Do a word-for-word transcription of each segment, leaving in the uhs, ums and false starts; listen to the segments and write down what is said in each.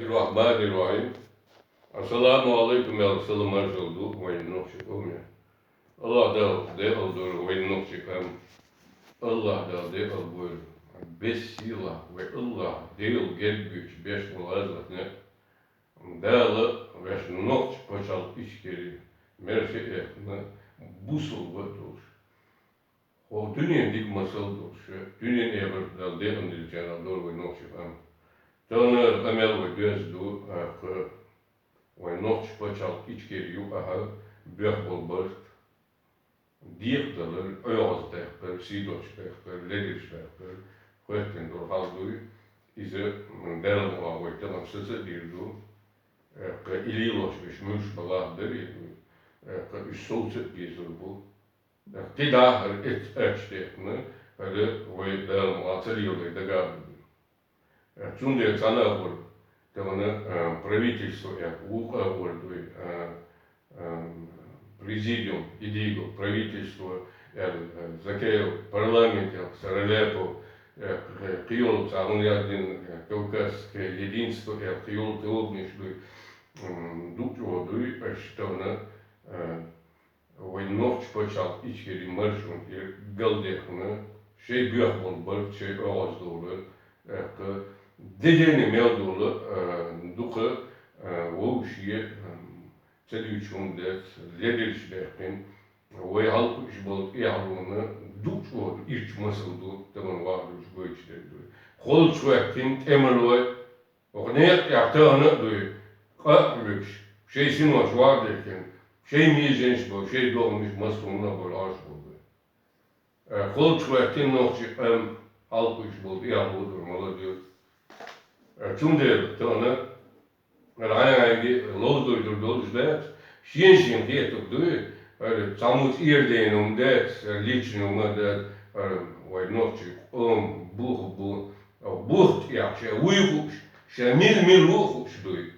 Рохь, баде рохь. Ассаламу алейкум, аьлла, салам-маршалла ду вайн нохчи къоме. АллахӀ Дала декъал дойла вайн нохчи къам. АллахӀ Дала декъал бойла. Бессийла вай АллахӀ Дала герга йойтуш беш бола гӀазот-некъ. Дала вайна нохча пачхьалкх Ичкери маьрша а яьккхина, бусалба а долуш, хӀокху дуьненан дика масал а долуш, дуьненан, эхартан Дала декъала диллинчарах дойла вай нохчи къам. Тахана къамел вай доьзна ду, тӀаккха вайн нохча пачхьалкх Ичкери юкъахь боьхна болу барт, декъадалар, оьгӀаздаьккхар, сий доцуш баьккхар, ледерш баьккхар, хӀоьттина долу хьал дуй. Иза, м, Далла мукъ лахь, вай тахана саца а дийр ду. ТӀаккха и лелош берш муьлш балахь а дара, тӀаккха уьш совца а дезар бу. ТӀаккха кхидӀа а хӀара эццахь даьккхина, хӀара вай Далла мукъ лахь ца леладай дагахь а ду. Цундела цхьана а гӀур, тахана, а, правительство аьлла, вукху а гӀур дуй, а, а, президиум, идиго, правительство аьлла, а, Закаев, парламент аьлла, Сараляпов, а, кхийолу цхьа хӀума яздина, а, Кавказское единство аьлла, кхийолу тобанаш дуй, м, дукха чӀогӀа дуй, аша тахана, а, вайн нохча пачхьалкх Ичкери маршонан тӀера галдаьккхина, шайн боьхна болу барт шайн оьгӀаздовлар, тӀаккха дедене мел долу, а, дукха, а, вовшийн, а, ца дуьйцуш хӀума дац, ледерш баьккхина, вай хьалакхуьуш болу тӀаьхьалонан дукха чӀогӀа ирча масал ду, тахана вахар долуш гойтуш дерг дуй. Холчу хӀоьттина тӀемалой, хӀокху некъа тӀехь тахана а дуй, къа а Ӏуьллуш, шайн синош вахар дехкина, шайн меженаш а бой, шайн догӀмаш а, массо а хӀума а бой, Ӏаш болу дуй. Э, холчу хӀоьттина нохчи къам хьалакхуьуш болу тӀаьхьало ду, молодёжь. Э, цундела тахана, хӀара хьайн-хьайнга ловзадойдур долуш дац, шен-шен хетарг дуй, хӀара цхьаммо цӀера дайна хӀума дац, хӀара личный хӀума дац, хӀара вай нохчи къоман бух бу, бух тӀехь ша вуй хууш, ша мила-мила ву а хууш дуй.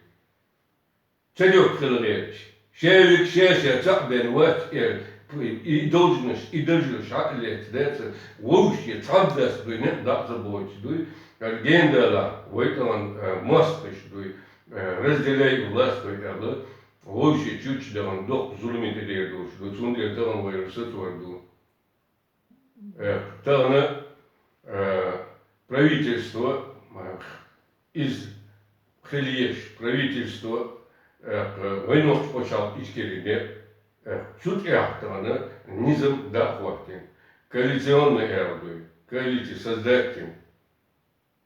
Ца доккха хила гӀерташ. Ша вика ша-ша цхьаъ бен вац эр, и должность, и даржаш хьа а лецна, дацара вовшашка цхьамма дас дуй, некъ дӀа а ца бойтуш дуй, хӀара гена далахь, вай тахана, а, мостагӀаш дуй, а, разделяй и властвуй аьлла, вовшийн чуьрчу дахана доккха зуламе тӀедер долуш ду, цундела тахана вай хӀара сацор ду. Э, тахана, э, правительство, э, иза хила езаш правительство, э, вайн нохча пачхьалкх Ичкерин, э, цу тӀехь тахана низам дӀа а хӀоттийна. Коалиционный аьлла дуй, коалиция создать йина.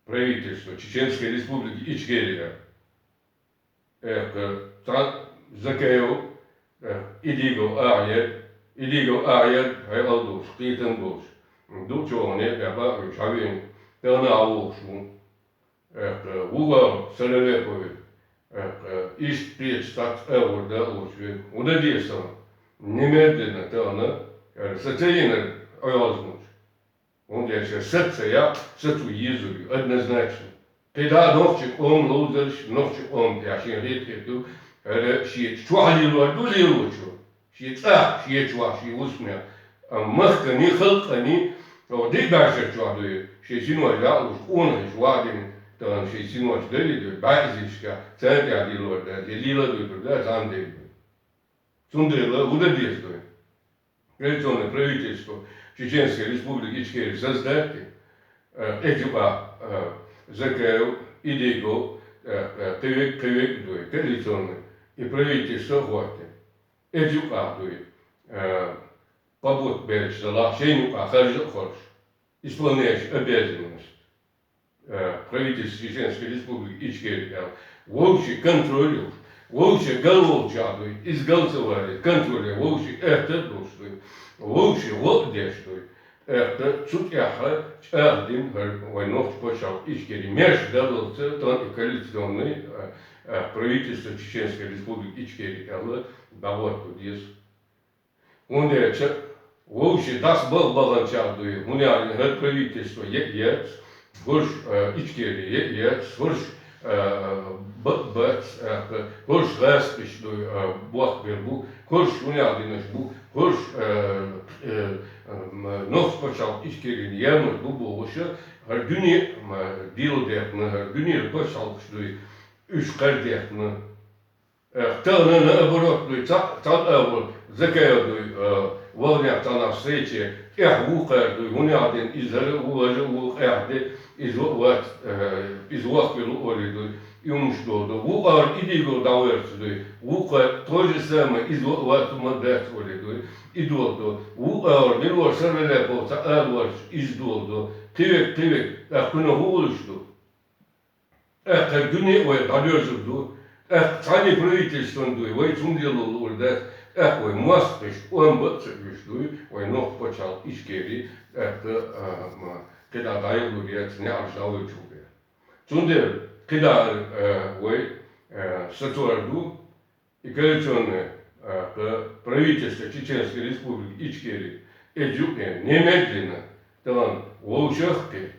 Правительство Чеченской Республики Ичкерия. Э, цхьа Закаев, э, Идигов Ахьед, Идигов Ахьед, хьекъал долуш, кхетам болуш, дукха чӀогӀа некъа тӀехь бакъ веш хьавеана, тӀе а вогӀуш ву. Э, вугал Саралепове, э, иштта кхечу цхьацца агӀор дан а лоцуш вен. ХӀун дан деза сан? Немедленно тахана, э, сан ца йинарг Ӏоязлуш. ХӀунда аьлча саца ца яхь, сацо езар ю, однозначно. КхидӀа а нохчи къоман ловзарш, нохчи къоман тӀехь шен хетахетарг, хӀара шен чохь лелор ду лелочо. Шен цӀахь, шен чохь, шен вусамехь. Амма махкани, халкъани, хӀокху диъ бӀешар чохь дуй, шен синош дӀа а луш, къонахий ваха дина, тахана шен синош дали дуй, бӀаьззашка, царна тӀехь лелор дац, я леладойтур дац, цхьана дерг ду. Цундела хӀун дан деза дуй? Коалиционное правительство Чеченской Республики Ичкерия создать, э, эти ба, э, Закаев, Идигов, э, э, кхин верг, кхин верг дуй, коалиционный, и правительство хӀоттийна. Эти юкъахь дуй, э, побот бераш далахь, шайна юкъахь харжа а хоржуш, исполняющий обязанность. Э, правительство Чеченской Республики Ичкерия аьлла, вовшийн контроль йолуш, вовшийн гал волчохь дуй, иза гал ца валийта, контроль ян вовшийн аьттар а долуш дуй, вовшийн гӀо а деш дуй. ТӀаккха цу тӀехь чӀагӀдина хӀара вайн нохча пачхьалкх Ичкери маьрша даллалц, тахана и коалиционный, э, э, правительство Чеченской Республики Ичкерия аьлла, дӀахӀотто деза. ХӀунда аьлча вовшийн дӀасабаха баханчохь дуй, хӀунда аьлча хӀара правительство е а яц, хӀорш, э, Ичкери е а яц, хӀорш, э, бакъ бац, э, хӀорш гӀазкхаша дуй, э, бохкабер бу, хӀорш хӀунда аьлча динарш бу, хӀорш, э, э, э, м, нохча пачхьалкх Ичкерина яьмнаш бу бохуш, хӀара дуьне, м, дийла дехна, хӀара дуьненан пачхьалкхаш дуй. уьш кхардехна. Э, тахана наоборот дуй, цхьа-, цхьан агӀор Закаев дуй, э, вахнех цхьанахь встрече, тӀех вукхар дуй, хӀунех дина иза хӀара а ву, важа а ву, къаьхьа де, иза вац, э, иза вахкийла олий дуй, и хӀумаш долу ду. Вукхар идиго дӀаверца дуй, вукхар то же самое, иза вац, хӀума дац олий дуй, и долу ду. Вукхар мила вара Сарвелепов цхьа ала варца, иза долу ду. Кхивек, кхивек, тӀаккха кхуьнан хӀун хуьлуш ду? ТӀаккха дуьне вай дӀадоьрзур ду, тӀаккха цхьанне правительстван дуй, вай цундела луур дац, тӀаккха вай мостагӀаш, къоман бан а ца оьшуш дуй, вай нохчийн пачхьалкх Ичкери, тӀаккха, а, ма, кхидӀа дӀайолалур яц, неӀарш дӀавоьдуш ву бен. Цундела кхидӀа, а, вай, а, сацор ду, и коалиционное, а, кхы правительство Чеченской Республики Ичкери, эцу юкъе немедленно тахана вовшах а кхетта,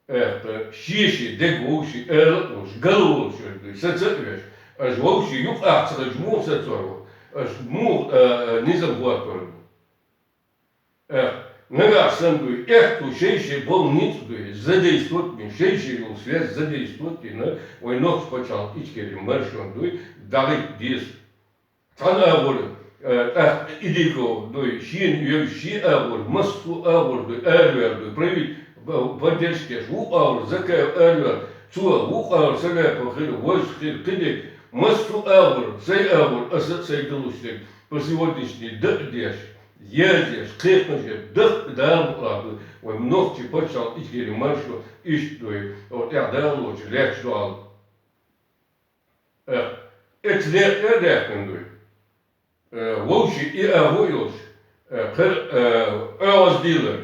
тӀаккха шен-шен дега вовшийн ала а волуш, гал а волуш верг дуй, саца а веш, аша вовшийн юкъахь ца хилча муха сацор ву, аша муха, а, а, низам хӀоттор ду? ТӀаккха нагахь санна дуй, эхь цу шай-шай болу ницкъ дуй, задействовать бина, шай-шай йолу связь задействовать йина, вай нохчийн пачхьалкх Ичкери маршонна дуй, дӀахӀитта деза. Цхьана агӀор, э, тӀаккха Идиков дуй, шена йовза шен агӀор, массо а агӀор дуй, араваьлла дуй, правит-, ба-, поддержка еш, вукху агӀор Закаев араваьлла, цо вукху агӀор Сарапов хир, важа хир, кхидерг, массо а агӀор, сайн агӀор, аса а сайн далуш дерг, по сегодняшний ден а деш, язъеш, кхайкхам беш, даха Дала мукъалахь дуй, вайн нохчийн пачхьалкх Ичкери маршо иштта дуй, оцу тӀехь Дала лоцуш лаьтташ ду хьал. Э, эцу некъа тӀе а даьккхина дуй. Э, вовшийн и агӀо а йолуш, э, кхара, э, оьгӀаз дийлар,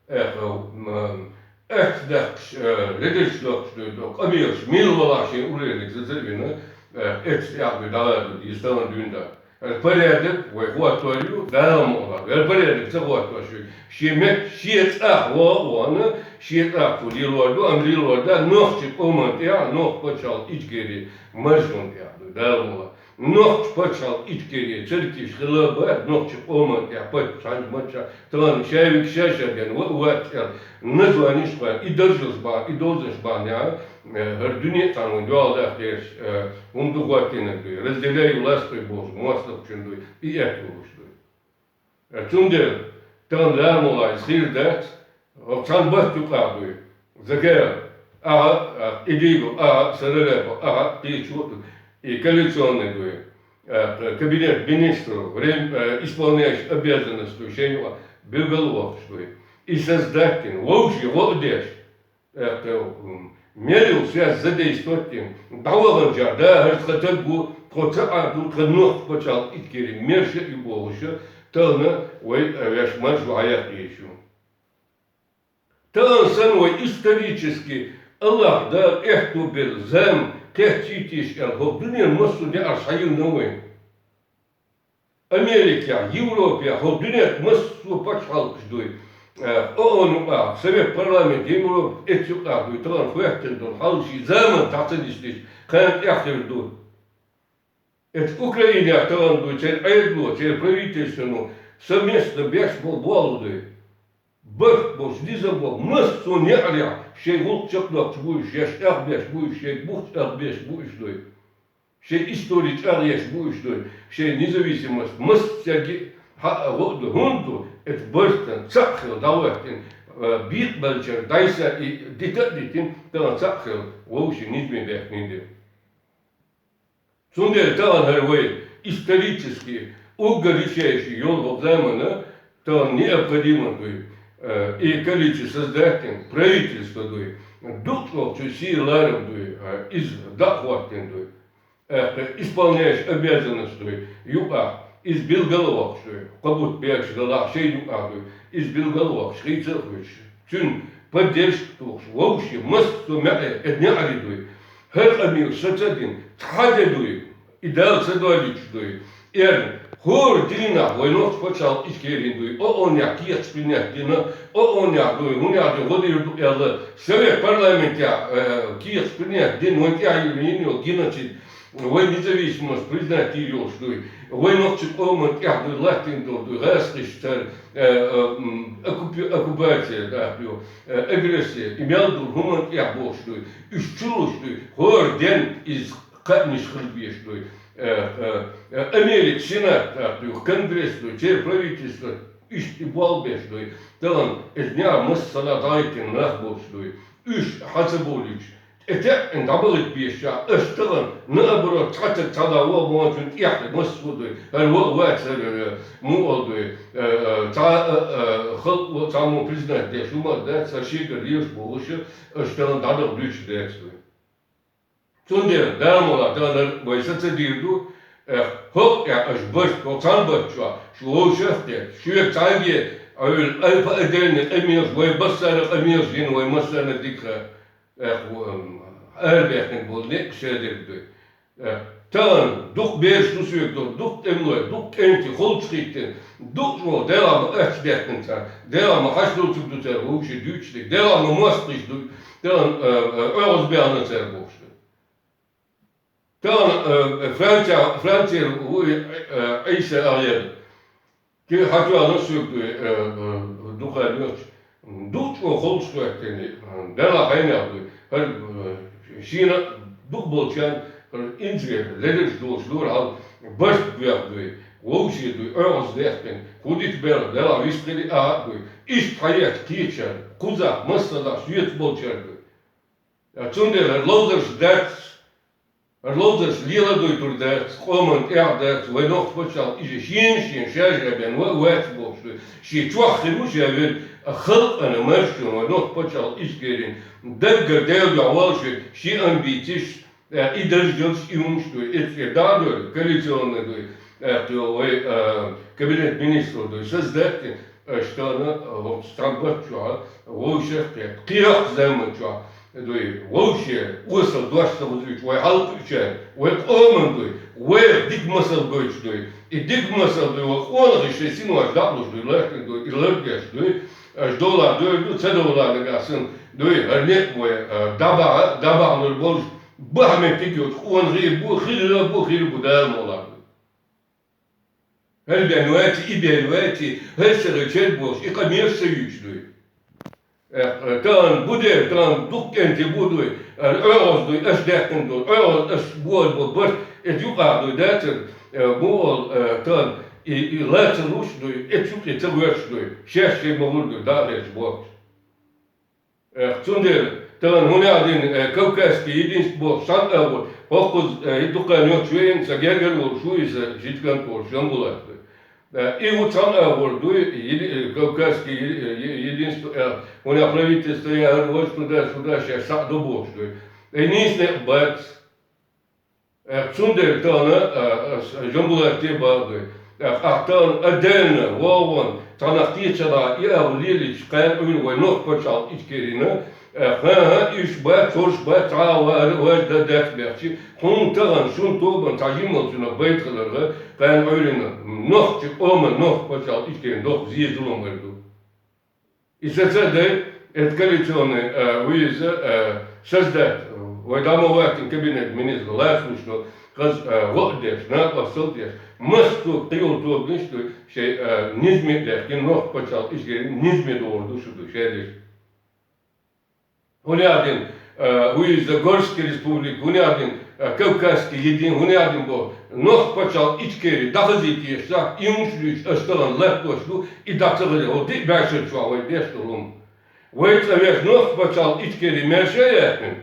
э, м, аьтта даккхаш, э, ледерш доккхуш дуй, до къамелаш мила валахь шен уллерниг заза а вина, э, эцу тӀехь дуй, дӀа а дуй, иза тахана дуьйна дац. ХӀара порядок вай хӀоттор ю, Дала мукъалахь, хӀара порядок ца хӀоттош ю. Шен меттахь, шен цӀахь вогӀу а вахана, шен цӀахь цо лелор ду, амма лелор дац нохчийн къоман тӀехь, нохчийн пачхьалкх Ичкери маршонна тӀехь дуй, Дала мукъалахь. Нохчийн пачхьалкх Ичкери церкаш хила а бац, нохчийн къоман тӀехь паччахьан, маччахьан, тахана шаьвиг ша-ша ден, ва а вац аьлла, названеш а кхоьллина, и даржаш бахьана, и дозанаш бахьана, э, хӀара дуьне а цхьаьна вайн дуьхьал даха дезаш, э, хӀума ду хӀоттийнарг дуй, разделяй и властвуй бохуш, мостагӀчун дуй, и аьтто луш дуй. Э, цундела тахана Дала мукъалахь иза хир дац, оцу цхьана батта юкъахь дуй. Закаев, ахьа, а, Идиков, ахьа, Сарапов, ахьа, кхечо а ду, и коалиционный дуй. Э, кабинет министров, время, э, исполняющий обязанности дуй, шайна юкъахь билгал а воккхуш дуй. И создать дина, вовшийн гӀо а деш, тӀаккха, м, мел йолу связь задействовать йина, дӀаваханчохь, да, хӀара тхан таг ву, тхо цхьаъ ду, тхан нохчийн пачхьалкх Ичкери мерша а ю бохуш, тахана вай, а, ваьш маршо хьаяккха езаш ю. Тахана санна вай исторически АллахӀ Дала аьтто берг зама кхетчий теша аьлла, хӀокху дуьненан массо а неӀарш хьайиллина вайна. Америкехь, Европехь, хӀокху дуьненахь массо а пачхьалкхаш дуй. Э, ООН юкъахь, Совет парламент, Европа эцу юкъахь дуй, тахана хӀоьттина долу хьал шен заманахь дӀа ца нисдича, кхана тӀаьхьа хир ду. Эцу Украинехь тахана дуй, церан Ӏедало, церан правительствано совместно беш болу болх дуй. Барт болуш, низам болуш, массо а неӀарехь шайн гӀуллакх чекхдоккхуш бу уьш, я ша ах беш бу уьш, шайн бух ах беш бу уьш дуй. Шайн истори чӀагӀъеш бу уьш дуй, шайн независимость массаьрга а хьаа гӀо а ду. ХӀунда ду? Эцу бартана цхьаъ хилла дӀахӀоьттина, а, бекъабеллачара дӀасса и дита а дитина, тахана цхьаъ хилла вовшийн низаме баьхкина ду. Цундела тахана хӀара вай исторически уггар решающий йолу хӀокху замана тахана необходимо дуй, а, и коалици создать дина, правительство дуй, дукха чӀогӀа цуьнан сий ларам дуй, а, иза дӀа а хӀоттийна дуй. ТӀаккха исполняющий обязанность дуй юкъахь, иза билгал а воккхуш дуй, кхо бутт бегаш далахь шайна юкъахь дуй, иза билгал а воккхуш, хийца а хуьйцуш, цуьнан поддержка тухуш, вовшийн массо а маьӀӀе, эцу неӀаре дуй. ХӀара къамелаш саца а дина, цхьа де дуй, и Дала ца дойлуьйтуш дуй. Эрна, хӀора дийнахь вай нохчийн пачхьалкх Ичкерин дуй, ООН-ехь кехаташ принять дина, ООН-ехь дуй, хӀунех дуй, гӀо дийр ду аьлла, Совет парламентехь, э, кехаташ принять дина, вайн тӀехь йина йолу геноцид, Вай независимость признать йийр йолуш дуй. Вай нохчийн къоман тӀехь дуй, латтийна долу дуй, гӀазкхаша цара, э, э, м, оккупи-, оккупация, да, ю, э, агрессия, и мел долу хӀуманна тӀехь бохуш дуй. Уьш чу луш дуй, хӀора ден иза кхаънаш хила безаш дуй. Э, э, э, Америка Сенат, да, ю, Конгресс дуй, церан правительство, иштта и болх беш дуй. Тахана иза неӀ массара дӀахӀиттина нах болуш дуй. Уьш хьан ца бовлуьйтуш, тӀе теӀина дӀабахийта безаш, аша тахана, наоборот, цхьацца цхьа да вон вочун тӀехь масса дуй, хӀара вон вац, хӀара, э, муха дуй, э, э, цхьа, э, э, халкъо цхьаммо признать деш хӀума дац, хӀара шегара лелаш бохуш, аша тахана дӀадаха дуьйцуш дац дуй. Цундела, Дала мукъ лахь, тахана вай сацадийр ду, э, хӀокху тӀехь аша барт, хӀокху цхьана барт чохь, шу вовшах а кхетта, шуьга цхьаьнгге, Ӏуьйла, ай, па, а, дерриг къамелаш, вай массарна къамелаш дина, вай массарна дика хаьа. Э, ху-, м, арабаьхкина болу некъ шадерг дуй. Э, тахана дукха бераш ду соьга долу, дукха тӀемалой, дукха кӀентий, холчахӀиттина, дукха чӀогӀа, делахь ма аччадаьккхина цара, делахь ма хьашт доцург ду цара вовшийн дуьйцуш дерг, делахь ма мостагӀаш ду, тахана, э, э, оьгӀазбаьхна цара бохуш ду. Тахана, э, Франция, Францера вуй, э, Ӏийса АгӀер. Кхин хьан чоьхьа соьга дуй, э, э, дукха лоьхуш, дукха чӀогӀа холчахӀоьттина, э, делахь хьайнех дуй, хӀара, э, шена дукха болчарна, хӀара инзаре ледаш долуш лора хьал, барт боьхна дуй, вовше дуй, оьгӀаз дехкина, хӀун дича бер, делахь вистхили ахьа а дуй, иштта хьаетта кхечарна, кхузахь, массазахь соьца болчарна дуй. Цундела хӀара ловзарш дац, хӀара ловзарш леладойтур дац, къоман тӀехь дац, вай нохчийн пачхьалкх иза шена-шена шаьш а бен ва-, вац бохуш ду. Шен чохь хир ву ша верг, а халкъана маршо вай нохчийн пачхьалкх Ичкерин даггара Делан дуьхьа волуш верг, шен амбицеш, э, и даржалш, и хӀумаш дуй, эцке дӀа а дойла, коалиционный дуй, э, вай, э, кабинет министров дуй, создать дина, аша тахана, э, хӀокху цхьана барт чохь, вовшах а кхетта, кхин хӀокху заман чохь, дуй, вовше осал дош ца хузуьйтуш, вай хьалакхуьучарна, вай къоман дуй, вайх дика масал гойтуш дуй. И дика масал дуй, вай къонахий шайн синош дӀа а луш дуй, латтийна дуй, и лардеш дуй, аша довла дойр ду, ца довла нагахь санна дуй, хӀара некъ вай, а, дӀабахьа, дӀабахьалур болуш, бахьа меттиг йоцу къонахий бу, хилла бу, хир бу, Дала мукъ лахь дуй. ХӀара бен вац, и бен вац, хӀара сагӀа чер болуш, и къамелаш ца юьйцуш дуй. Э, э, тахана бу дера, тахана дукха кӀентий бу дуй, э, оьгӀаз дуй, аша даьккхина долу, оьгӀаз аша боху бо барт, эца юкъахь дуй дацара, э, бу олу, э, тахана и, и лаца луш дуй, эца юкъе ца гӀоьртуш дуй, шаьш шайн ма гӀур дуй, дӀа а хилча бохуш. Э, цундела тахана хӀун аьлла дина, э, Кавказский единство боху цхьана агӀор, хӀокхуза, э, и дукха нохчо веана, сан гергара волуш ву иза, житкан тхорш Жамбулат. Э, и ву цхьана агӀор дуй, еди-, э, Кавказский е-, е-, единство, э, хӀунда правительство яхар, важа туда, сюда, шаьш схьа а до бохуш дуй. И нийса некъ бац. Э, цундела тахана, э, э, Жамбулате бакъ дуй. Э, ахьа тахана отдельно, вогӀун, цхьанах кхечанхьа и агӀо лелийча, кхана Ӏуьйра вай нохчийн пачхьалкх Ичкерина, э, хӀан-хӀа, уьш бац, хӀорш бац, цхьа а ва-, важа дан дац бехчи, хӀунда тахана шун тобанан цхьа жималцунах байта хиларга, кхана Ӏуьйрина нохчийн къоман, нохчийн пачхьалкх Ичкерина доккха зе-зулам хир ду. И саца а дай, это коалиционный, э, виза, э, создать, э, вай дӀа ма ваттина кабинет министров лацалуш ду, хаза, э, гӀо а деш, накъостал а деш, массо а кхийолу тобанаш ду, шайн, э, низаме а даьхкина, нохчийн пачхьалкх Ичкерин низаме догӀур ду шу ду, шадерш. ХӀунда аьлла дина, э, виза Горский республика, хӀунда аьлла дина, э, Кавказский единство, хӀунда аьлла дина боху, нохчийн пачхьалкх Ичкери дӀахазийта езаш, и хӀумаш дуьйцуш, аша тахана латтош ду, и дӀа ца хаза, хӀокху диъ бӀешар чохь вай деш долу хӀума. Вай цӀа веш нохчийн пачхьалкх Ичкери маьрша а яьккхина,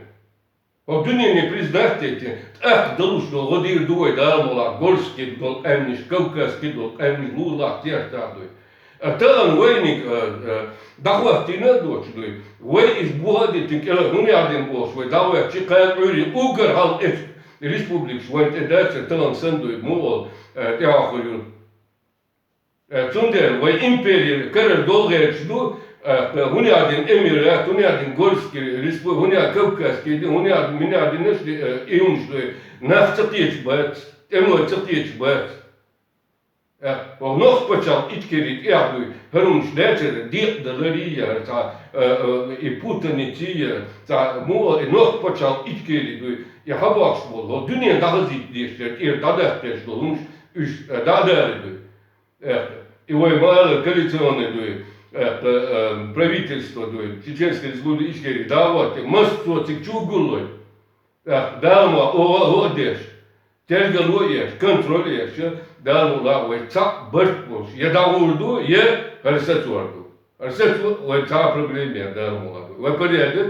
хӀокху дуьненна признать а дина, тӀаккха далуш долу гӀо дийр ду вай, Дала мукъ лахь, Горский долу къаьмнаш, Кавказский долу къаьмнаш лулахь, тешахь дуй. А тахана вайниг, а, а, дӀахӀоттийна а доцуш дуй. Вай иза бухахь а диттина кӀелхьа, хӀунда аьлла дина бохуш, вай дӀахӀоьттича, кхана Ӏуьйре уггар хьалха эцу республикаш вайна тӀе дацара, тахана санна дуй, муха олу, а, тӀехьа хуьлу. А, цундела вай импери карара долу гӀерташ ду, а, хӀунда аьлла дина Эмират, хӀунда аьлла дина Горский респу-, хӀунда аьлла Кавказский, хӀунда аьлла дина, хӀунда аьлла дина, а, и хӀумаш дуй. Нах ца кхеташ бац, тӀемалой ца кхеташ бац. Э, ва нохчий паччахьалкхе Ичкери тӀехь дуй, хӀара хӀумаш дацара, декъадалар а, цхьа, э, э, и путаница а, цхьа, мо, и нохчий паччахьалкхе Ичкери дуй, и хьабохкуш болу, хӀо дуьненна дӀахазийта дезаш дара, тӀера дӀадаккха дезаш долу хӀумаш, уьш, э, дӀадала дуй. Э, и вай ма-аллара коалиционный дуй, э, э, правительство дуй, Чеченская Республика Ичкери дӀа а хӀоттий, массо а цига чу гуллой. ТӀаккха Дала ма оха а деш, тергало а еш, контроль а еш, Дала мукъ лахь вай цхьаъ барт болуш, я дӀагӀур ду, я хӀара сацор ду. ХӀара сацо вай цхьа а проблема яр Дала мукъ лахь. Вай порядок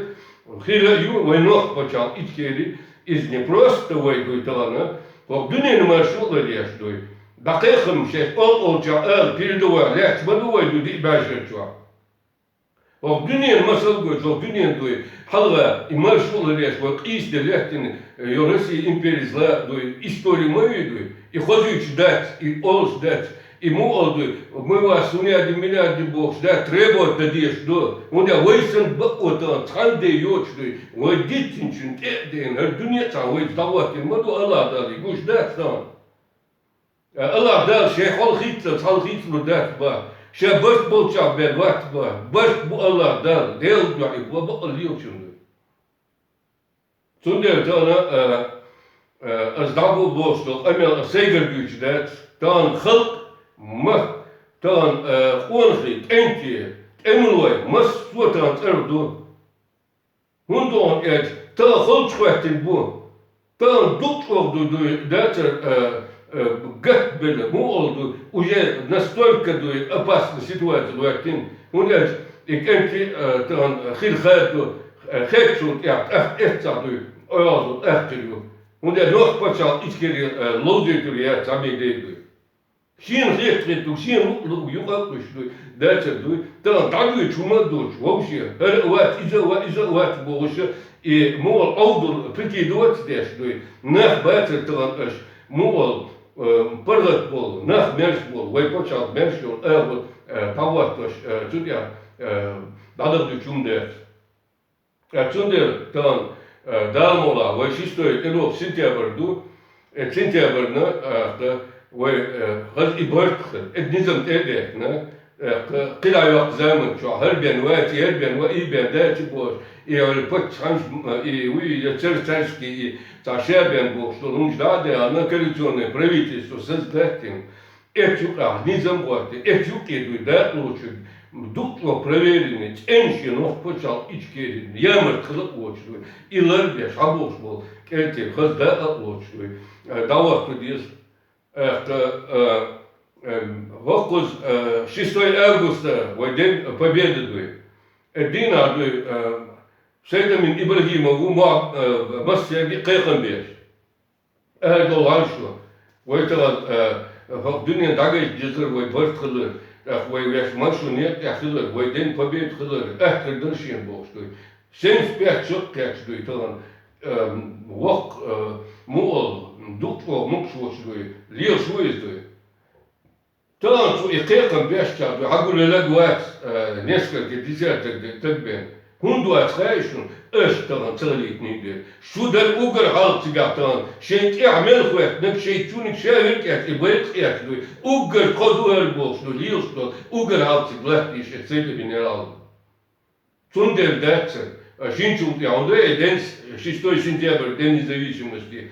хир а ю, вай нохчий паччахьалкхе Ичкери, иза не просто вай дуй тахана, хӀокху дуьненан маршо а ларъеш дуй. ДӀакхайкхам шаьш олу-олучохь ала, передовой лаьтташ ма ду вай дуй диъ бӀешерачохь. ХӀокху дуьненан масал гойтуш, хӀокху дуьненан дуй, хьалха и маршо а ларъеш вай къийса де лаьттина, э, йо Россия империя зла дуй, истори ма вий дуй, и хозуьйтуш дац, и олуш дац, и муха олу дуй, мы вас миллиарды, миллиарды бохуш дац, требовать дан дезаш ду, хӀунда аьлча вай санна бакъо тахана цхьана де йоцуш дуй, вай дитинчун тӀе а дена, хӀара дуьне а цхьаьна вайца дӀахӀоттийна ма ду, АллахӀ Дала и гуш дац тахана. Э, АллахӀ Дала шайн хьал хийцалц, хьал хийцалур дац бан. Ша барт болчохь бен вац бан. Барт бу АллахӀ Дала, Делан дуьхьа и бан бакъалла лелачун ду. Цундела тахана, э, э, ас дӀаболу бохуш долу къамел ас сайгара дуьйцуш дац. Тахана халкъ, махках, тахана, э, къонахий, кӀентий, тӀемалой, массо а тахана цӀера ду. ХӀунда аьлча тахана халчу хӀоьттина бу. Тахана дукха чӀогӀа ду, дуй, дацара, а, а, гатбелла, муха олу ду, уже настолько дуй, опасна ситуация хӀоьттина. ХӀунда аьлча и кӀентий, а, тахана хир хадо, а, хеттачул тӀаьхьа тӀаккха эццахь дуй, оьгӀазло тӀаккха хир ю. ХӀунда аьлча нохчий паччахьалкхе Ичкери, а, ловзуьйтур яц цхьа мегар дуй. Шена хетта-хетта, шена луъу-луъу юкъа а луш дуй, дацар дуй, тахана дӀадуьйчу хӀума а доцуш, вовше, хӀара а вац, иза а вац, иза а вац бохуш, и муха олу Ӏовдал прикидываться деш дуй, нах бацара тахана аша, муха олу, э, паргӀат болу, нах мерш болу, вай пачхьалкх мерш йолу агӀо, э, дӀахӀоттош, э, цу тӀехь, э, дӀадахьа дуьйцу хӀума дац. Ткъа цундела тахана, э, Дала мукъ лахь, вай шестой, тӀедогӀу сентябрь ду. Э, сентябрьна, э, тӀаккха вай, э, хаза и барт хир, э, низам тӀе а деттина, э, тӀаккха кхидӀа йоккху заман чохь, хӀара бен вац, и хӀара бен ва, и бен дац и бохуш, и хӀара паччахьаш, э, и вуй, я цар-, царский, и цхьа ша бен бохуш долу хӀумаш дӀа а даьлла, коалиционное правительство создать дина. Эцу юкъахь низам гӀоттий, эцу юкъе дуй дакъа лоцуш, дукха чӀогӀа проверенный, цӀена шен нохчий пачхьалкх Ичкери, ямарт хила а воцуш дуй, и лар беш, хьабохуш болу кӀентий хаза дакъа а лоцуш дуй, э, дӀахӀотто деза. Э, тӀаккха, э, э, хӀокхуза, э, шестой августа вай День Победы дуй. Э, дийнахь дуй, э, Сайдамин Ибрагимов ву мо-, э, массаьрга кхайкхам беш. Ара долу хьан шу? Вай тахана, э, хӀокху дуьненна дӀагайта дезара вай барт хилар, тӀаккха вай вешан маршо некъа тӀехь хилар, вай День Победы хилар, атта дара шена бохуш дуй. Семьдесят пять шо а кхетча дуй тахана, э, воккха, э, муха олу, дукха чӀогӀа мукъаш воцуш дуй, лелаш ву иза дуй. Тахана цу и кхайкхам беш чохь ду, хьан гулъелаг вац, э, несколько десяток де таг бен. ХӀунда вац хаьий шуна, аша тахана ца хилийтинийла дела? Шу дара уггар хьалха цигахь тахана, шайн тӀехь мел хӀоьттинарг, шайн чуниг ша верг эцна, и байракх эцна дуй, уггар кхо ду хӀара бохуш ду, лелаш долу, уггар хьалха цига латтийша эцна Сайдамин Яралгу. Цундела дац сан, а, шинчул тӀе хьуна ду, э, день с-, шестой сентябрь, День независимости.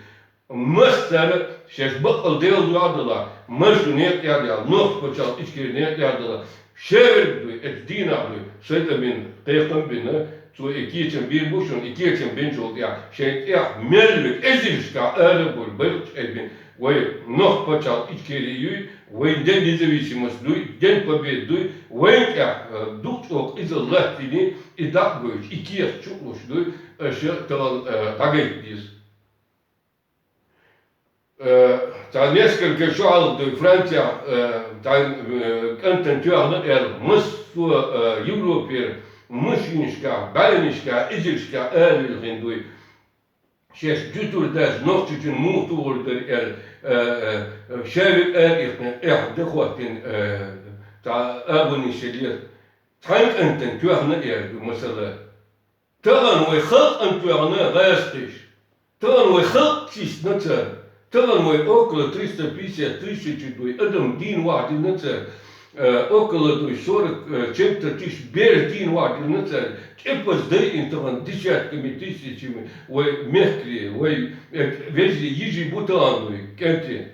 Массара шаьш баккъал Делан дуьхьа а дала, маршо некъа тӀехь а дала, нохчий пачхьалкх Ичкери некъа тӀехь а дала, ша верг дуй, эцу дийнахь дуй, Сайдамин кхайкхам бина, цо и кечам бийр бу шуна, и кечам бинчул тӀехь, шайн тӀехь мел верг эзаршкахь ара а буьйлу, байракхаш айбина, вай нохчий пачхьалкх Ичкери юй, вайн День независимости дуй, День Победы дуй, вайн тӀехь, э, дукха чӀогӀа къизалла латтийний, и дӀа а гойтуш, и кехат чу а луш дуй, аша тахана, э, дӀагайта деза. Э, цхьа несколько шо хьалха дуй, Францехь, э, цхьа, э, кӀантана тоьхна аьлла, массо а, э, Европера машинашкахь, бӀеннашкахь, эзаршкахь ара лилхина дуй. Шаьш дуьтур дац, нохчочун муха тухур дара аьлла, э, э, ша верг ара иккхина, эхь де хӀоттийна, э, цхьа агӀонаш елира. Цхьана кӀантана тоьхна аьлла ду масала. Тахана вай халкъана тоьхна гӀазкхиш. Тахана вай халкъ чистна цара. Тахан вай около триста пятьдесят тысяч дуй, адам дийна вахьа дина цар, э, около дуй сорок, э, чем-то тысяч бераш дийна вахьа дина цар, тӀепаза дайина тахан десятками тысячами вай мехкарий, вай, э, вежарий, йижарий бу тахан дуй, кӀентий.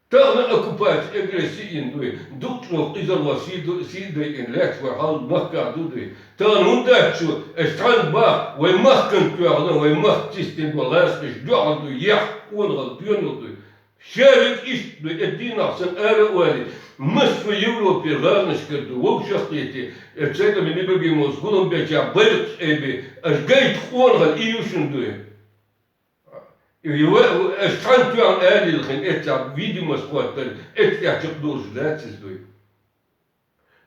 Тахан оккупаци, агресси йина дуй, дукха чӀоагӀа къизалла сий ду-, сий дайина лаьтташ вай хьал махкахь ду дуй. Тахан хӀунда аьлча, аша цхьана баха, вай махкана тоьхна, вай махка чистина бола гӀазкхаша дуьхьал дуй, яхь къонахалла доьналла дуй. Шаверг иштта дуй, э, дийнахь санна ара а валий, массо Европера гӀаланашкара дуй, вовшах а кхетий, э, Цайтамин Ибрагимовс гулам беча байракхаш айбий, аша гайта къонахалла и ю шуна дуй. И ва-, аша цхьана тоьхна ала йилхина, эццахь видимость хӀоттар, эццахь чакхдолуш дац иза дуй.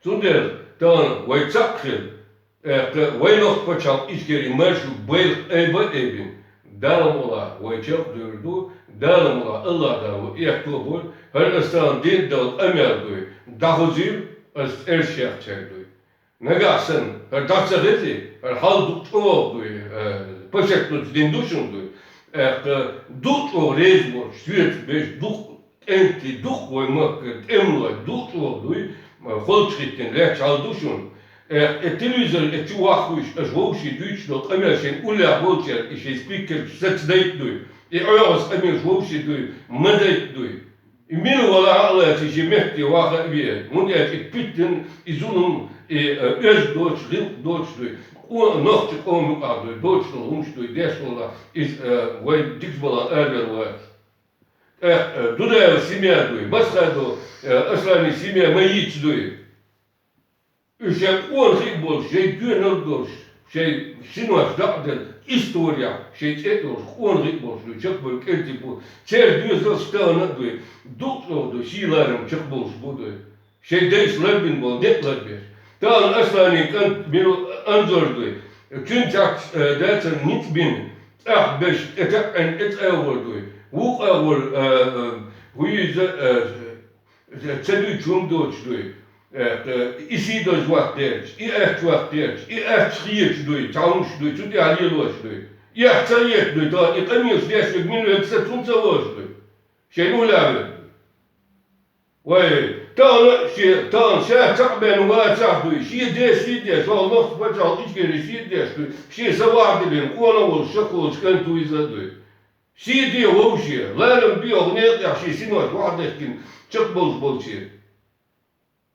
Цундела тахан вай цхьаъ хила, тӀаккха вай нохчийн пачхьалкх Ичкери маршо байракх айба а айбина, Дала мукъалахь вай чакхдевр ду, Дала мукъалахь АллахӀ Дала вай аьтто бойла, хӀара аса тахан дина долу къамел дуй, дӀахозийла, аса цӀераш яьккхича дуй. Нагахь санна, хӀара дӀа ца хезий, хӀара хьал дукха чӀогӀа дуй, э, пачхьалкхаца дина ду шуна дуй, тӀаккха дукха чӀогӀа реза болуш, соьца беш дукха кӀентий, дукха вай махкара тӀемалой дукха чӀогӀа дуй, холчахӀиттина лаьтташ хьал ду шуна. Э, э, телевизор, э, чу ваххуьйтуш, аша вовшийн дуьйцуш долу къамел шайн уллехь болчара, и шайн спикераш сацадайта дуй, и Ӏоьхьаза къамелаш вовшийн дуй, ма дайта дуй. И мила валахь а лаций, шен метте ваха а ве, хӀунда аьлча и питана, и зулам, и, э, оьзда доцуш, гӀиллакх доцуш дуй. Къо-, нохчийн къоман юкъахь дуй, доцуш долу хӀумаш дуй, деш волахь, иза, э, вай дикачу балхана аравелла вац. ТӀаккха, э, Дудаева семья дуй, Масхадов, э, Асланийн семья ма йийца дуй. Уьш шайн къонахий а болуш, шайн доьналла а долуш, шайн синош дӀа а делла, историяхь шайн цӀе а йолуш, къонахий а болуш дуй, чекхбевлла кӀентий бу. Церан доьзалш тахана а дуй, дукха чӀогӀа дуй, сий-ларам чекхболуш бу дуй. Шайн дайша ларбина болу некъ ларбеш. Тахана Асланийн кӀант мила Анзор дуй. Цуьнан цхьацца, э, дацара ницкъ бина, цӀахь беш, тӀетаьӀӀина тӀе цӀа агӀор дуй. Вукху агӀор, э, э, хӀу иза, э, ца дуьйцу хӀума доцуш дуй. Э, э, и сий доза ваккха гӀерташ, и аьтту ваккха гӀерташ, и аьтту хеташ дуй, цхьа хӀумаш дуй, цу тӀехь лелош дуй. Эхь ца хета дуй, тахана и къамелаш деш верг мила верг сацо ца вожуш дуй. Шайн уллехь верг дуй. Вай, тахана шен, тахана ша цхьаъ бен вацахь дуй, шен деш, шен деш, хӀокху нохчийн пачхьалкх Ичкери шен деш дуй, шен са вахьа диллина, къонах волуш, шаколчу кӀант ву иза дуй. Сий де вовше, ларам бе хӀокху некъехь шен синош вахьа дехкина чекхболуш болчеран.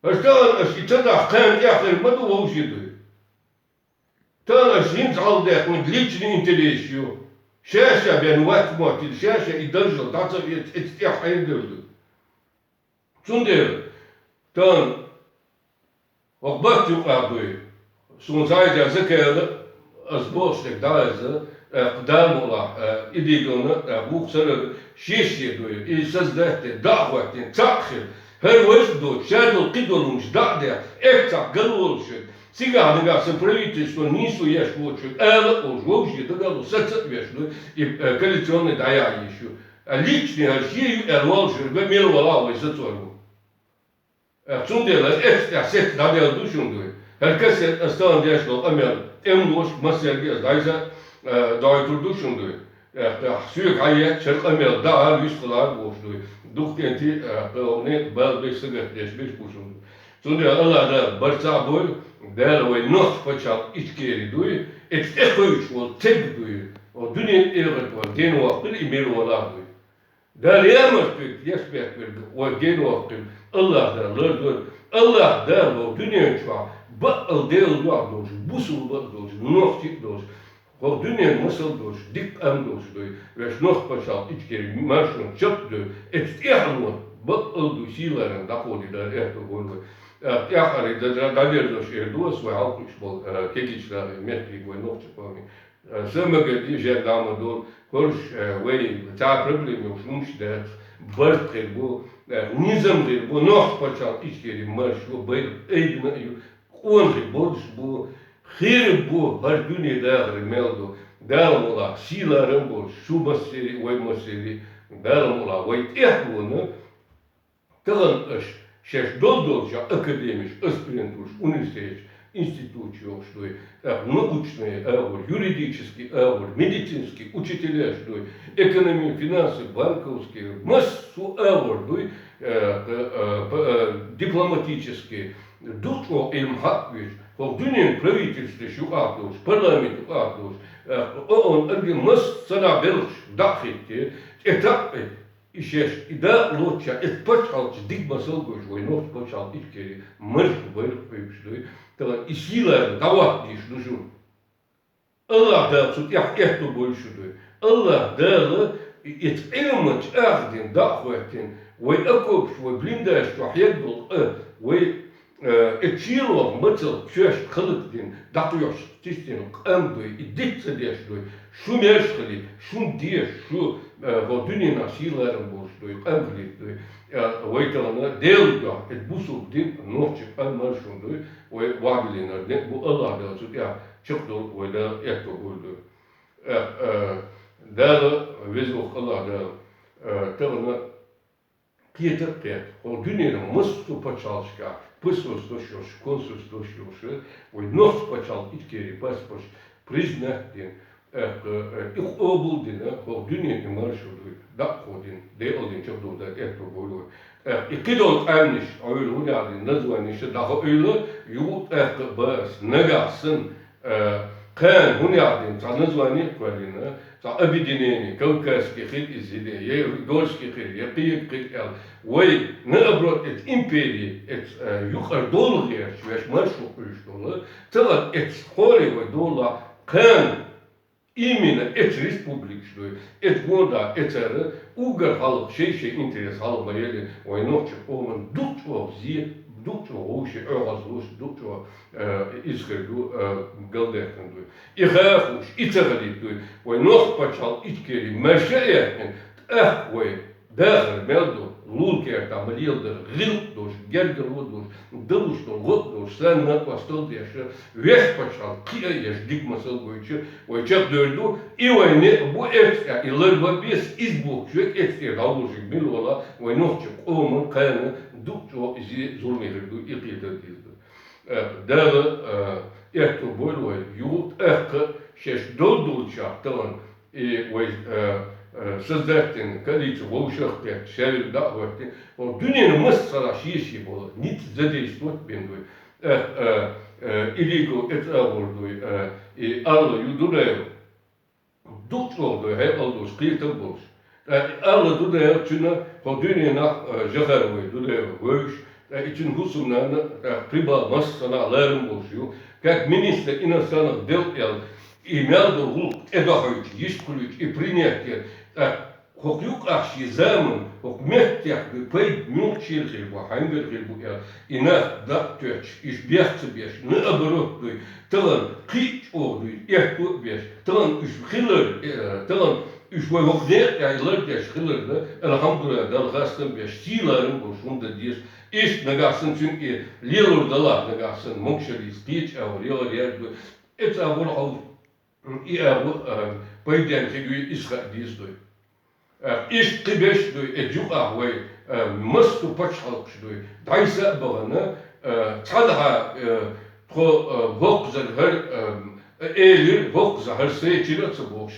Аша тахана аша и ца дахь, кхана тӀехь хир ма ду вовше дуй. Тахана аша хӀинца хьалдаьккхинарг личный интерес ю. Ша-ша бен вац моттийла, ша-ша и даржал дӀа ца эца, эца тӀехь хьайна девлла ду. Цундела тахана хӀокху батта юкъахь дуй. Суна схьаийцира Закаевна, ас бохуш дерг дӀа а иза, тӀаккха Дала мукъалахь, э, и дийгана, тӀаккха вукху сарара шен-шен дуй, и создать дина, дӀа а хӀоттийна, цхьаъ хир. ХӀара важа доцуш, ша долу кхин долу хӀумаш дӀа а дехь, эццахь гал волуш верг. Цигахь нагахь сан правительство нийсо еш воцуш верг, ала а олуш, вовше дагало саца а веш дуй, и, э, коалиционный дӀаяхьа йиш ю. А личный хӀара шен ю аьлла волуш верг, вай мила валахь вай сацор ву. Э, цундела эццахь сецца дӀаделла ду шуна дуй. ХӀара кассета ас тахана деш долу къамел, тӀемалошка массаьрга ас дӀайса, э, дойтур ду шуна дуй. Э, тӀаккха соьга хьаетташ хӀара къамел дахьа, вистхилар а бохуш дуй. Дукха кӀентий, э, тӀаккха некъ бала беш, сагатдеш беш бу шуна дуй. Цундела АллахӀ Дала барт цхьаъ бойла, Дала вай нохчийн пачхьалкх Ичкери дуй, эцу тӀекхуьуш волу церг дуй. О дуьнен, эхарт ван гена воккхуьйту и мила валахь дуй. Дала ямарт верг, еш бетта верг вай гена воккхуьйту, АллахӀ Дала лардойла. АллахӀ Дала вай дуьнен чохь баккъал Делан дуьхьа долуш, бусулба а долуш, нохчий а долуш, хӀокху дуьненан масал долуш, дика къам долуш дуй, вешан нохчийн пачхьалкх Ичкери маршонна чекхдевр, эцу тӀехь а вон, баккъал а дуй, сийларан дӀакховдийла Дала аьтто бойла вай. ТӀаккха тӀаьххьара дӀадерзош эр ду ас вай хьалкхуьуш болу, э, кегийчу нахе, мехкарий вай нохчийн къоман. Э, са магадий жен дама долу, хӀорш, э, вай цхьа проблема йолуш хӀумаш дац, барт хир бу, э, низам хир бу, нохчийн пачхьалкх Ичкери маршо, байракх айбина а ю, къонахий болуш бу, хир бу хӀара дуьне дахар мел ду. Дала мукъалахь, сийларан болуш, шу массерий, вай массерий, Дала мукъалахь, вай тӀехь а вона, тахана аша шаьш долу долчохь академиш, аспирантураш, университеташ, институташ йолуш дуй, тӀаккха научный агӀор, юридический агӀор, медицинский учителяш дуй, экономи, финансы, банковский, массо а агӀор дуй, э, э, э, п-, э, дипломатический, дукха чӀогӀа Ӏилма хьакъ веш, хӀокху дуьненан правительстваш юкъахь долуш, парламент юкъахь долуш, э, ООН, арги массанхьа белхаш дӀа а хӀиттий, тӀе такъ а И шаьш и дакъа лоцучохь, и пачхьалкхаш дика масал а гойтуш, вай нохчийн пачхьалкх Ичкери маршо байракх кхуьйсуш дуй, тахана и сийлахь дӀахӀоттийша ду шуна. АллахӀ Дала цу тӀехь аьтто бойла шу дуй. АллахӀ Дала и, и Ӏилманча ах дина, дӀа а хӀоьттина, вай окопаш, вай блиндажаш чохь хьегна долу къа, вай Э, и чуьйлахь мацалла шаьш хӀаллакдина, дӀакхоьхьуш тиштина къам дуй, и диц ца деш дуй, шу маьрша хилийта, шуна дезаш, шу, э, хӀокху дуьненахь сийлахь-ларам болуш дуй, къам хилийта дуй. Э, вай тахана Делан дуьхьа, и бусулба дин, нохчийн къам маршонан дуй, вай вахьабиллинарг дин бу, АллахӀ Дала цу тӀехь чекхдолу вай Дала аьтто бойла дуй. Э, э, Дала, веза воккха АллахӀ Дала, э, тахана Кхета а кхетта, хӀокху дуьненан массо а пачхьалкхашкахь посольстваш йолуш, консульстваш йолуш, вай нохчийн пачхьалкх Ичкери паспорташ признать дина, тӀаккха, э, и къобал дина, хӀокху дуьненан и маршо дуй, дакъа дина, декъал дина чекхдолу Дала аьтто бойла вай. ТӀаккха и кхидолу къаьмнаш, Ӏуьйра хӀун яхьа дина, названеш дӀахоуьйтийла, юха тӀаккха а бац, нагахь санна, Э, кхана хӀун яхьа дина, цхьа название а кхоьллина, цхьа объединение, кавказский хир иза, я горский хир, я кхин хир аьлла. Вай, наоборот, эца импери, эца, э, юкъара долу гӀерташ, веш маршо кхуьйсуш долу, тахана эца хӀоре вай долахь, кхана именно эца республикаш дуй, эца гонда, эцара уггар хьалха шай-шай интерес хьалха ма елли, вай нохчийн къоман дукха чӀогӀа зе, дукха чӀогӀа вовшийн оьгӀазлуш, дукха чӀогӀа э, иза хир ду, э, галдаьккхина дуй. И хахуш, и ца хилийта дуй. Вай нохчийн пачхьалкх Ичкери маьрша а яьккхина, тӀаккха вай дахар мел ду, лула кертахь ма леладара, гӀиллакх долуш, гергарло долуш, далуш долу гӀо а долуш, санна накъосталла деш, вешан пачхьалкх кхиа а еш, дика масал гойтуш, вай чекхдевр ду, и вай некъ бу эцкъа, и лар бан беза, иза бохучу век эцкъа дӀаволжиг мила вала, вай нохчийн къоман кхана дукха чӀогӀа иза зуламе хир ду, и кхетар деза ду. Э, Дала, э, аьтто бойла вай, юха тӀаккха шаьш долу долчохь тахана, и вай, э, э, создать дина коалици вовшах а кхетта, шаьш дӀа а хӀоьттина, хӀокху дуьненан массарахь шен-шен болу ницкъ задействовать бина дуй. Э, э, э, и лига эца агӀор дуй, э, и Алла ю Дудаев. Дукха чӀогӀа дуй, хьекъал долуш, кхетам болуш. ТӀаккха и Алла Дудаев цуьнан хӀокху дуьненахь, э, Жохаровой Дудаев вевзаш, ткъа и цуьнан хӀусамнана, тӀаккха прибал массанхьа ларам болуш ю. Как министр иностранных дел аьлла, и мел долу гӀуллакх тӀедохьуьйтуш, йиш кхуьлуьйтуш, и принять яра. ТӀаккха хӀокху юкъахь шен заман, хӀокху меттехь дуй, пайда муьлхачуьра хир бу, хьаьнгара хир бу аьлла, и нах дӀа а тоьттуш, уьш бех ца беш, наоборот дуй, тахана кхин а чӀогӀа дуй, аьтто а беш, тахана уьш хилар, э, тахана уьш вай хӀокху некъа тӀехь лардеш хилар дан, алхьамдулиллахӀ, Далла хастам беш, сийлахь-ларам болуш хӀума дан деза. Иштта нагахь санна цуьнга и лелор далахь нагахь санна, могушаллица кхечу агӀор, ягӀар яр дуй. Эца агӀор хьовса, и агӀо, а, пайденна хир юй, иза хаа деза дуй. А, иштта кхин беш дуй, эца юкъахь вай, а, массо а пачхьалкхаш дуй, дӀайса а бахана, а, цхьа дахьа, а, тхо, а, хӀокхузара хӀара, а, элира, хӀокхузара хӀара сайчира а ца бохуш,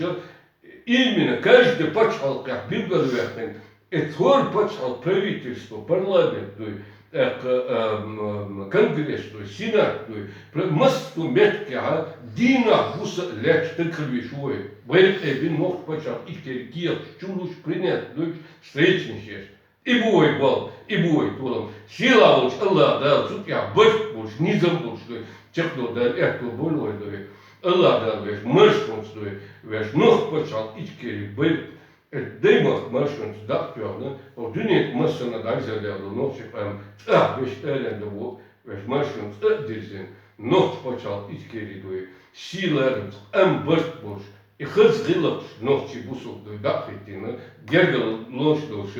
именно каждый пачхьалкхехь билгалваьккхина, эца хӀора пачхьалкх правительство, парламент дуй, тӀаккха, а, м, м, конгресс дуй, сенат дуй, пр-, массо а меттигехь дийнахь-буса а лаьтташ стаг хила везаш ву вай. Вай къебин нохчийн пачхьалкх Ичкери кехаташ чулуш, принять дуьйцуш, встречанаш еш. И бу вай болх, и бу вай толам. Сийлахь волчу АллахӀ Дала цу тӀехь барт болуш, низам болуш дуй, чекхдолу Дала аьтто бойла вай дуй. АллахӀ Дала веш маршонца дуй, веш нохчийн пачхьалкх Ичкери байракх Эцу даймахка маршонца дӀа а тоьхна, хӀокху дуьненахь массанхьа дӀайсалла долу нохчийн къам цӀахь беш аренда бу, веш маршонца цӀа а дирзина, нохчийн пачхьалкх Ичкери дуй, сийлахь-ларамца къам барт болуш, и хаза гӀиллакхаш нохчийн бусулба дуй дӀа а хӀиттийна, гергарлонаш долуш,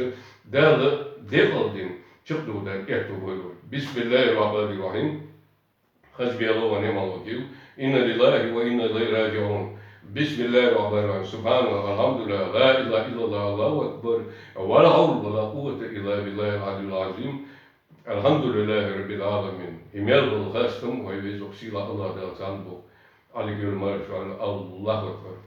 Дала декъал дина, чекхдолу Дала аьтто бойла вай. بسم الله الرحمن الرحيم. حسبي الله ونعم الوكيل. إنا لله وإنا إليه راجعون. بسم الله الرحمن الرحيم. سبحان الله، الحمد لله، لا إله إلا الله، الله أكبر. ولا حول ولا قوة إلا بالله العلي العظيم. الحمد لله رب العالمين. Эмэл болгастым хойвизук сила Аллах Таалазан бу. Алигюр маршал Аллаху Акбар.